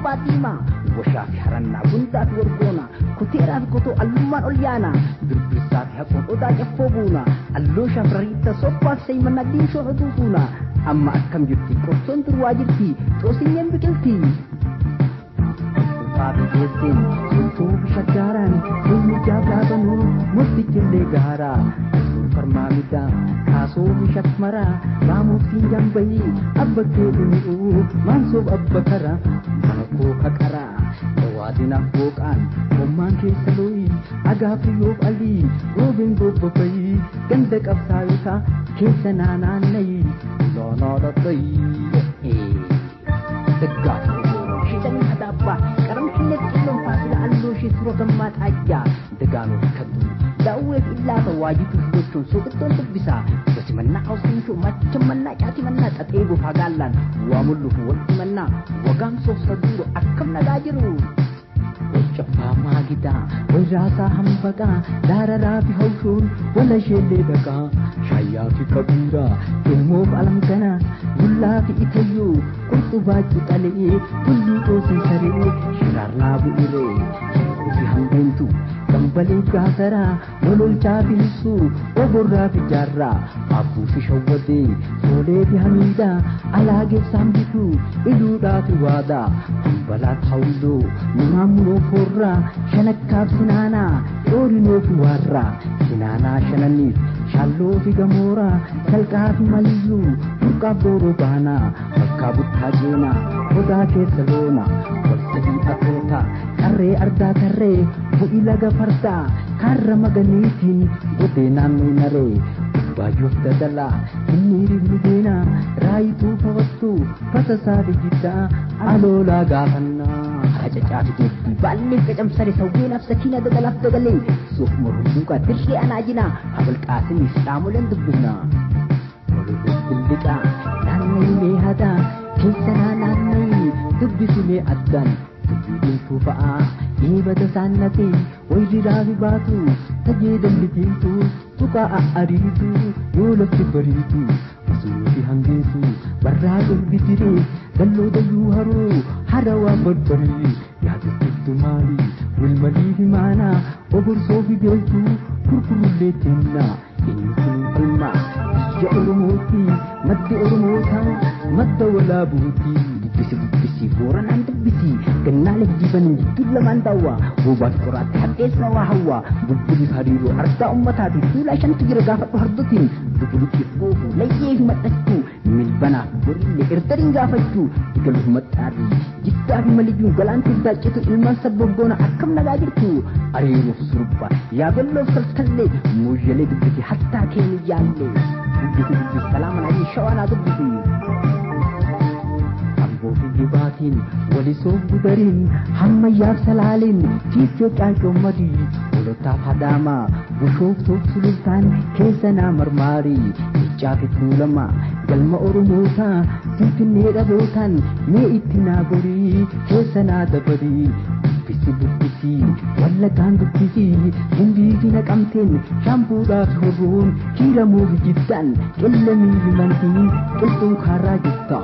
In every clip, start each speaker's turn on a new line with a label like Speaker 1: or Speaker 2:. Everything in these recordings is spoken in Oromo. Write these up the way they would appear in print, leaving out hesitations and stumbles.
Speaker 1: Fatima Washaa fi harannaa gundaa fi wargoona kuteeraa fi kotoo allummaan ol yaana birbirsaa fi haqoon odaa caffoo buuna allooshaa fi rariitta soppaa fi saymannaa diimshoon otuu fuuna amma akkam jirti qorsoon durwaa jirti xoosinyeen biqilti. Faafi keesseen sultuu fi shaggaaraan ilmi jaablaabanuu murtichillee gaaraa farmaa midaa kaasoo fi shakmaraa maamuutiin jambayii abba kee dhumu'uu maansoof abba karaa mana koo kaqaraa dhawaadinaaf booqaan hommaan keessa looyii agaafiyoof alii roobin gobbabayii ganda qabsaayotaa keessa naanaannayii loonoo dhodhoyii daggaaf shidanii adaabbaa qaramshillee qilloon faasila alloo ishee sura gammaa xaajjaa dagaanoof kaddu daawweef illaata waajituuf gochuun suuqittoon dubbisaa basimannaa hawsiinshoo machamannaa caatimannaa xaxee gofaa gaallaan waa mulluuf wal'imannaa wagaamsoof saduuro akkam nagaa jiru. Wacaffaa maagidaa wayraasaa hambaqaa daararaa fi hawshoon wala isheellee dhaqaa shaayyaa fi kabiiraa ilmoof alamganaa bullaa fi itayyoo qurxubaa cixalee tulluu xoosii saree shiraarnaa bu'iree hirkuu fi hambeentu dambalee gaasaraa walolchaa fi hissuu oborraa fi jaarraa abbuu fi shawwadee soolee fi hamiidaa alaageef saambituu iluudhaa fi waadaa hambalaa taawuloo numaammunoo foorraa shanakkaaf sinaanaa dhoorinoo fi waarraa sinaanaa shananiif shaalloo fi gamooraa salqaa fi maliyyuu burqaaf dooroo baanaa bakkaa buttaa jeenaa odaa keessa loona waltadii atootaa qarree ardaa tarree bu'i laga fardaa kaarra maganiitiin godee naannoo naree baay'oof dadalaa inni ribnu deenaa raayituu fawattuu fasasaa fi jiddaa aloolaa gaafannaa. Hacacaa fi deebbii baallee qacamsare sawween afsakiina dadalaaf dagalee suuf mormuuqaa dirree anaa jinaa habalqaasiniif dhaamoleen dubbifnaa. Ololuu billiqaa naanna'ii hadaa keessanaa naanna'ii dubbisimee addaan dubbii diimtuu fa'aa eebata saannatee wayiriraa fi baatu tajeedalli diimtuu tuqaa a'ariitu yoo lafti bariitu osoo fi hangeessu barraa qulbitiree dalloo dayyuu haroo harawaa barbarii yaadachiiftu maali wilmalii fi maanaa ogorsoo fi beeltuu gurgurullee kennaa inni kun falmaa biyya oromooti maddi oromootaa madda walaabuuti. Dubbisi dubbisi booranaan dubbisi gannaalee jiibaniin jidduu lamaan daawwaa goobaaf qoraatti hadheessa waa hawwaa bulbuliif hariiroo ardaa ummataati fuula shantu jira gaafadhu hardotiin dubuluqiif goofu layyee fi maxxachuu milbanaaf borillee irdariin gaafachuu digaluuf maxxaarrii jiddaa fi maliyyuun galaantuuf daaccitu ilmaan sabboggoona akkam nagaa jirtu ariiruuf surba yaabelloof saltallee mooyyalee dubbisi hattaa keeniyyaallee dubbisi dubbisi salaaman ayyee shawaanaa dubbisi. Amboofi jibaatiin walisoof gudariin hammayyaaf salaaliin fiichoo caancoommadii holotaaf hadaamaa bushooftuuf sulultaan keessanaa marmaarii ficcaa fi tuulamaa galma oromootaa finfinnee dhabootaan mee itti naa gorii keessanaa dabarii. Dubbisi dubbisi wallaggaan dubbisi gimbii fi naqamteen shaampuudhaa fi horroon kiiramuu fi jiddaan qillamii fi mantii qilxuun kaarraa jirta.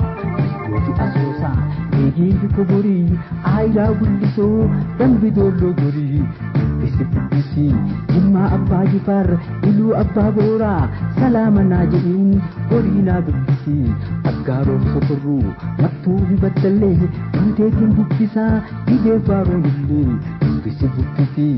Speaker 1: Fi asoosaa beekii fi koborii aayiraa gullisoo dambi doolloo gorii dubbisi dubbisi jimmaa abbaa jifaar iluu abbaa booraa salaama naa jedhiin gorii naa dubbisi aggaaroof sokorruu mattuu fi baddallee guuteetiin dubbisaa dibee faaroon illee dubbisi dubbisi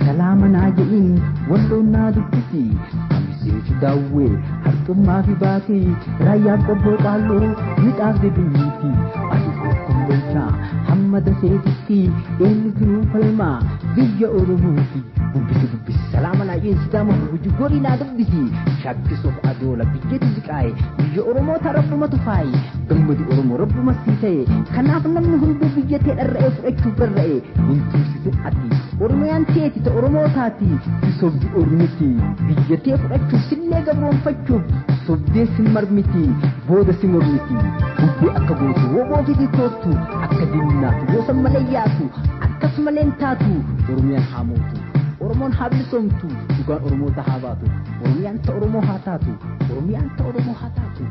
Speaker 1: salaama naa jedhiin walloon naa dubbisi. Kamisee fi daawwee harxummaa fi baatee raayyaaf qobboo qaalloo mixaaf dibinyiiti ati kombolchaa hamma daseetitti eenyutu nuu falmaa biyya oromooti. Dubbisi dubbisi salaama naa jeen sidaama guji gorii naa dubbisi shakkisuuf adoola biyyatu ziqaaye biyya oromoota rabbumatu faaye gammadi oromoo rabbuma sii ta'e kanaaf namni hunduu biyya tee dharra'ee fudhachuuf rarra'e hin tursisin ati oromiyaan teeti ta oromootaati si sobdi ormiti biyya tee fudhachuuf sillee gabroonfachuuf sobdee si marmiti booda si mormiti bubbee akka gootu woboo fidii koottu akka diinnaatu gosa malee yaatu akkasumalee hin taatu oromiyaan haa mootu. Oromoon haa bilisoomtu dhugaan Oromoota haa baatu Oromiyaan ta Oromoo haa taatu Oromiyaan ta Oromoo haa taatu.